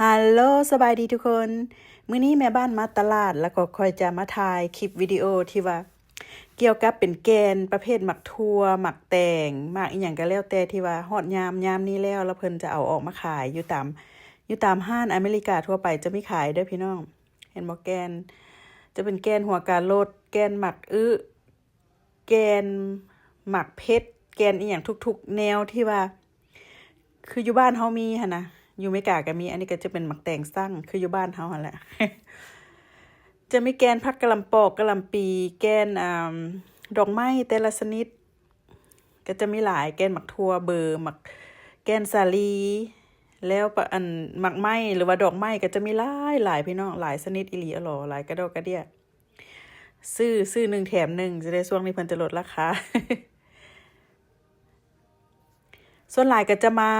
ຮາໂລ ສະບາຍດີທຸກຄົນ. ມື້ນີ້ແມ່ບ້ານມາຕະຫຼາດ ແລ້ວກໍຂ້ອຍຈະມາຖ່າຍຄລິບວິດີໂອທີ່ວ່າ ກ່ຽວກັບເປັນແກ່ນປະເພດໝາກຖົ່ວ, ໝາກແຕງ, ໝາກອີ່ຫຍັງກໍແລ້ວແຕ່ທີ່ວ່າຮອດຍາມ, ຍາມນີ້ແລ້ວ ແລ້ວເພິ່ນຈະເອົາອອກມາຂາຍຢູ່ຕາມ, ຢູ່ຕາມຮ້ານອາເມລິກາທົ່ວໄປຈະມີຂາຍເດີ້ພີ່ນ້ອງ. ເຫັນບໍ່? ແກ່ນ ຈະເປັນແກ່ນຫົວກາລົດ, ແກ່ນໝາກອຶ, ແກ່ນໝາກເຜັດ, ແກ່ນອີ່ຫຍັງທຸກໆແນວທີ່ວ່າ ຄືຢູ່ບ້ານເຮົາມີຫັ້ນນະ, ຢູ່ເມກາກໍມີ. ອັນນີ້ກໍຈະເປັນໝາກແຕງສັງ ຄືຢູ່ບ້ານເຮົາຫັ້ນແຫຼະ. ຈະມີແກ່ນຜັກກະຫຼ່ຳປອກ, ກະຫຼ່ຳປີ, ແກ່ນ ອ່າ ດອກໄມ້ແຕ່ລະຊະນິດ ກໍຈະມີຫຼາຍ, ແກ່ນໝາກຖົ່ວເບີ, ໝາກ ແກ່ນສາລີ, ແລ້ວປະ ອັນ ໝາກໄມ້ ຫຼືວ່າດອກໄມ້ກໍຈະມີຫຼາຍໆ ພີ່ນ້ອງ, ຫຼາຍຊະນິດອີ່ຫຼີ ອະຫຼໍ ຫຼາຍກະດອກກະເດຍ. ຊື້ ຊື້ໜຶ່ງແຖມໜຶ່ງ ຈະໄດ້ ຊ່ວງນີ້ເພິ່ນຈະລົດລາຄາ. ສ່ວນຫຼາຍກໍຈະມາ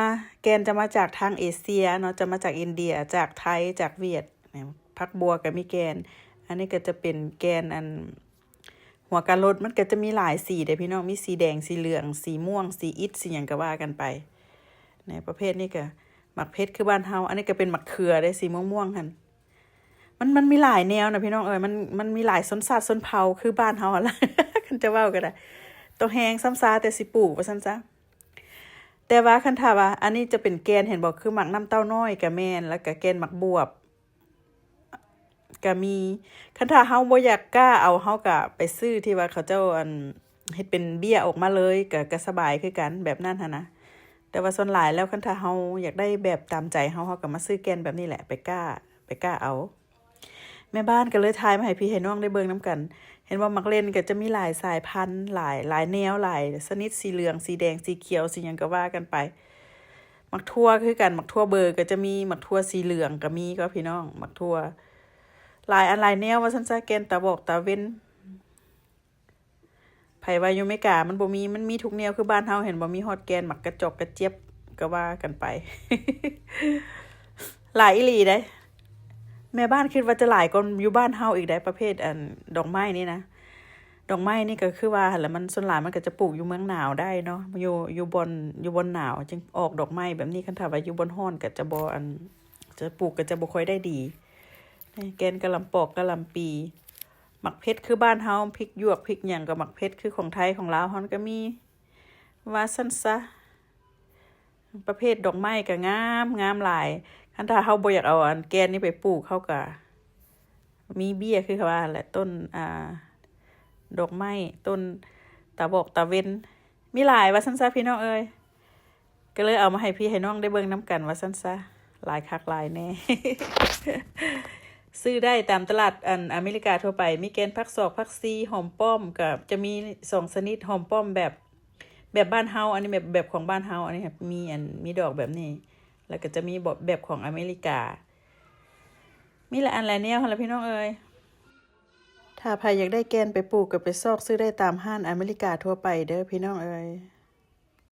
ແກ່ນຈະມາຈາກທາງເອເຊຍເນາະ, ຈະມາຈາກອິນເດຍ, ຈາກໄທ, ຈາກຫວຽດ. ຜັກບົວກໍມີແກ່ນ. ອັນນີ້ກໍຈະເປັນແກ່ນ ອັນ ຫົວກາລົດ ມັນກໍຈະມີຫຼາຍສີເດ້ພີ່ນ້ອງ, ມີສີແດງ, ສີເຫຼືອງ, ສີມ່ວງ, ສີອິດ, ສີຫຍັງກໍວ່າກັນໄປ. ໃນປະເພດນີ້ກໍໝາກເຜັດຄືບ້ານເຮົາ. ອັນນີ້ກໍເປັນໝາກເຂືອເດ້, ສີມ່ວງໆຫັ້ນ. ມັນ ມັນມີຫຼາຍແນວນະພີ່ນ້ອງເອີຍ, ມັນ ມັນມີຫຼາຍຊົນຊາດຊົນເຜົ່າຄືບ້ານເຮົາຫັ້ນລະ ຄັນຈະເວົ້າກໍໄດ້. ຕົວແຮງຊ້ຳຊາແຕ່ຊິປູກວ່າຊັ້ນຊະ. ແຕ່ວ່າຄັນຖ້າວ່າ ອັນນີ້ຈະເປັນແກ່ນ ເຫັນບໍ່, ຄືໝາກນ້ຳເຕົ້ານ້ອຍກໍແມ່ນ, ແລ້ວກໍແກ່ນໝາກບວບກໍມີ. ຄັນຖ້າເຮົາບໍ່ຢາກກ້າເອົາ, ເຮົາກໍໄປຊື້ທີ່ວ່າເຂົາເຈົ້າ ອັນ ເຮັດເປັນເບ້ຍອອກມາເລີຍ ກໍ ກໍສະບາຍຄືກັນ ແບບນັ້ນຫັ້ນນະ. ແຕ່ວ່າສ່ວນຫຼາຍແລ້ວ ຄັນຖ້າເຮົາຢາກໄດ້ແບບຕາມໃຈເຮົາ, ເຮົາກໍມາຊື້ແກ່ນແບບນີ້ແຫຼະ ໄປກ້າ ໄປກ້າເອົາ. ແມ່ບ້ານກໍເລີຍຖ່າຍມາໃຫ້ພີ່ໃຫ້ນ້ອງໄດ້ເບິ່ງນຳກັນ. ເຫັນວ່າໝາກເລັ່ນກໍຈະມີຫຼາຍສາຍພັນ, ຫຼາຍ ຫຼາຍແນວ, ຫຼາຍຊະນິດ, ສີເຫຼືອງ, ສີແດງ, ສີຂຽວ, ສີຫຍັງກໍວ່າກັນໄປ. ໝາກຖົ່ວຄືກັນ, ໝາກຖົ່ວເບີກໍຈະມີ, ໝາກຖົ່ວສີເຫຼືອງກໍມີກໍພີ່ນ້ອງ, ໝາກຖົ່ວຫຼາຍອັນຫຼາຍແນວວ່າຊັ້ນຊະ, ແກ່ນຕາບອກຕາເວັນ. ໃຜວ່າຢູ່ເມກາມັນບໍ່ມີ, ມັນມີທຸກແນວຄືບ້ານເຮົາ ເຫັນບໍ່, ມີຮອດແກ່ນໝາກກະຈອກກະຈຽບ ກໍວ່າກັນໄປ. ຫຼາຍອີ່ຫຼີເດ້. ແມ່ບ້ານຄິດວ່າຈະຫຼາຍກວ່າຢູ່ບ້ານເຮົາອີກໄດ໋ ປະເພດ ອັນ ດອກໄມ້ນີ້ນະ. ດອກໄມ້ນີ້ກໍຄືວ່າຫັ້ນແຫຼະ, ມັນ ສ່ວນຫຼາຍມັນກໍຈະປູກຢູ່ເມືອງໜາວໄດ້ເນາະ, ຢູ່ ຢູ່ບ່ອນ ຢູ່ບ່ອນໜາວຈຶ່ງອອກດອກໄມ້ແບບນີ້. ຄັນຖ້າວ່າຢູ່ບ່ອນຮ້ອນກໍຈະບໍ່ ອັນ ຈະປູກກໍຈະບໍ່ຄ່ອຍໄດ້ດີ. ແກ່ນກະຫຼ່ຳປອກ, ກະຫຼ່ຳປີ, ໝາກເຜັດຄືບ້ານເຮົາ, ພິກຫຍວກ, ພິກຫຍັງກໍໝາກເຜັດຄືຂອງໄທຂອງລາວເຮົາກໍມີ ວ່າຊັ້ນຊະ. ປະເພດດອກໄມ້ກໍງາມ, ງາມຫຼາຍ. ຄັນຖ້າເຮົາບໍ່ຢາກເອົາອັນແກ່ນນີ້ໄປປູກ, ເຮົາກໍມີເບ້ຍຄືເຂົາວ່າແຫຼະ, ຕົ້ນ ອ່າ ດອກໄມ້, ຕົ້ນຕາບອກຕາເວັນ, ມີຫຼາຍວ່າຊັ້ນຊະ ພີ່ນ້ອງເອີຍ. ກໍເລີຍເອົາມາໃຫ້ພີ່ໃຫ້ນ້ອງໄດ້ເບິ່ງນຳກັນວ່າຊັ້ນຊະ, ຫຼາຍຄັກຫຼາຍແນ່. ຊື້ໄດ້ຕາມຕະຫຼາດ ອັນ ອາເມລິກາທົ່ວໄປ, ມີແກ່ນຜັກສອກ, ຜັກຊີ, ຫອມປ້ອມ, ກໍຈະມີສອງຊະນິດ, ຫອມປ້ອມແບບ ແບບບ້ານເຮົາ, ອັນນີ້ແບບ ແບບຂອງບ້ານເຮົາ, ອັນນີ້ ມີ ອັນ ມີດອກແບບນີ້, ແລ້ວກໍຈະມີແບບຂອງອາເມລິກາ. ມີຫຼາຍອັນຫຼາຍແນວຫັ້ນລະ ພີ່ນ້ອງເອີຍ. ຖ້າໃຜຢາກໄດ້ແກ່ນໄປປູກ ກໍໄປຊອກຊື້ໄດ້ຕາມຮ້ານອາເມລິກາທົ່ວໄປເດີ້ ພີ່ນ້ອງເອີຍ.